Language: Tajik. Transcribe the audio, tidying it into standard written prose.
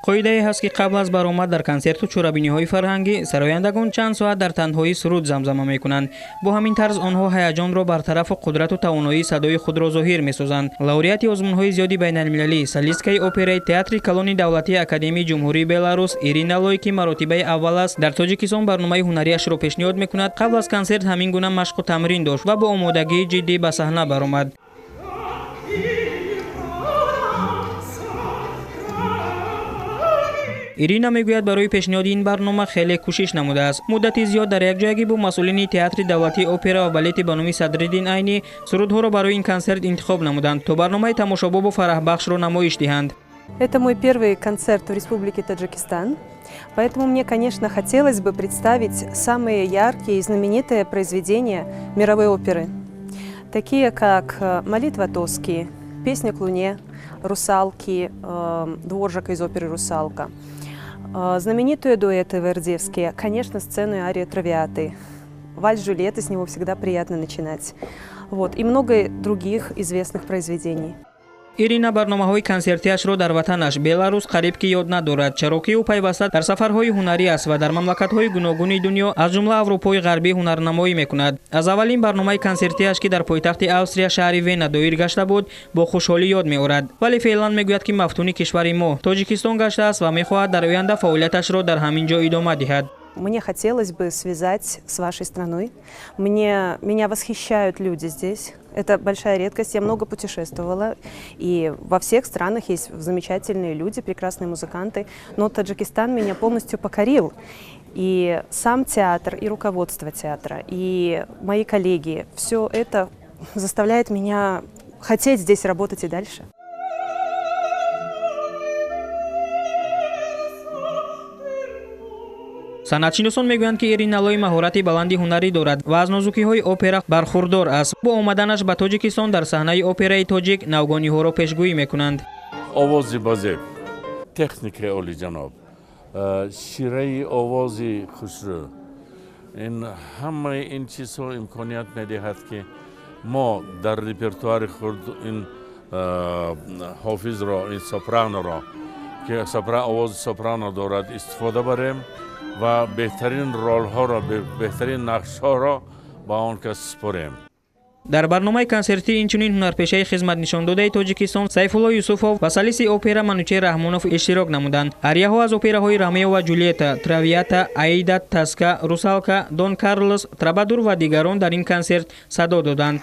Қоидае ҳаст, ки қабл аз баромад дар консерту чорабиниҳои фарҳангӣ сарояндагон чанд соат дар танҳоӣ суруд замзама мекунанд. Бо ҳамин тарз онҳо ҳаяҷонро бартарафу қудрату тавоноии садои худро зоҳир месозанд. Лауреати озмунҳои зиёди байналмилалӣ, солисткаи операи Театри калони давлатии Академияи Ҷумҳурии Беларус Ирина Лой, ки маротибаи аввал аст дар Тоҷикистон барномаи ҳунарияшро пешниҳод мекунад, қабл аз консерт ҳамин гуна машқу тамрин дошт ва бо омодагии ҷиддӣ ба саҳна баромад. Ирина мегӯяд, барои пешниҳоди ин барнома хеле кӯшиш намудааст. Муддати зиёд дар якҷоягӣ бо масъулини Театри давлатии опера ва балети ба номи Садриддин Айнӣ сурудҳоро барои ин консерт интихоб намуданд, то барномаи тамошобобу фараҳбахшро намоиш диҳанд. Это мой первый концерт в Республике Таджикистан, поэтому мне, конечно, хотелось бы представить самые яркие и знаменитые произведения мировой оперы, такие как «Молитва Тоски», «Песня к луне», «Русалки», Дворжака из оперы «Русалка», знаменитые дуэты вердиевские, конечно, сцену и арию Травиаты, вальс Джульетты, с него всегда приятно начинать, вот, и много других известных произведений. Ирина барномаҳои консертиашро дар ватанаш Беларус қариб ки ёд надорад, чаро ки ӯ пайваста дар сафарҳои ҳунарӣ аст ва дар мамлакатҳои гуногуни дунё, аз ҷумла Аврупои Ғарбӣ, ҳунарнамоӣ мекунад. Аз аввалин барномаи консертиаш, ки дар пойтахти Австрия, шаҳри Вена доир гашта буд, бо хушҳолӣ ёд меорад, вале феълан мегӯяд, ки мафтуни кишвари мо Тоҷикистон гаштааст ва мехоҳад дар оянда фаъолияташро дар ҳамин ҷо идома диҳад. Мне хотелось бы связать с вашей страной. Меня восхищают люди здесь. Это большая редкость. Я много путешествовала. И во всех странах есть замечательные люди, прекрасные музыканты. Но Таджикистан меня полностью покорил. И сам театр, и руководство театра, и мои коллеги. Все это заставляет меня хотеть здесь работать и дальше. Санъатшиносон мегӯянд, ки Ирина Лой маҳорати баланди ҳунарӣ дорад ва аз нозукиҳои опера бархурдор аст. Бо омаданаш ба Тоҷикистон дар саҳнаи операи тоҷик навгониҳоро пешгӯӣ мекунанд. Овози базеб, техникаи олиҷаноб, шираи овози хушрӯ, ин ҳамаи ин чизҳо имконият медиҳад, ки мо дар репертуари худ ин ҳофизро, ин сопраноро, ки овози сопрано дорад, истифода барем ва беҳтарин ролҳоро, беҳтарин нақшҳоро ба он кас супорем. Дар барномаи консертӣ инчунин ҳунарпешаи хизматнишондодаи Тоҷикистон Сайфулло Юсуфов ва солиси опера Манучер Раҳмонов иштирок намуданд. Арияҳо аз операҳои Ромео ва Ҷульетта, Травиата, Аида, Тоска, Русалка, Дон Карлос, Трубадур ва дигарон дар ин консерт садо доданд.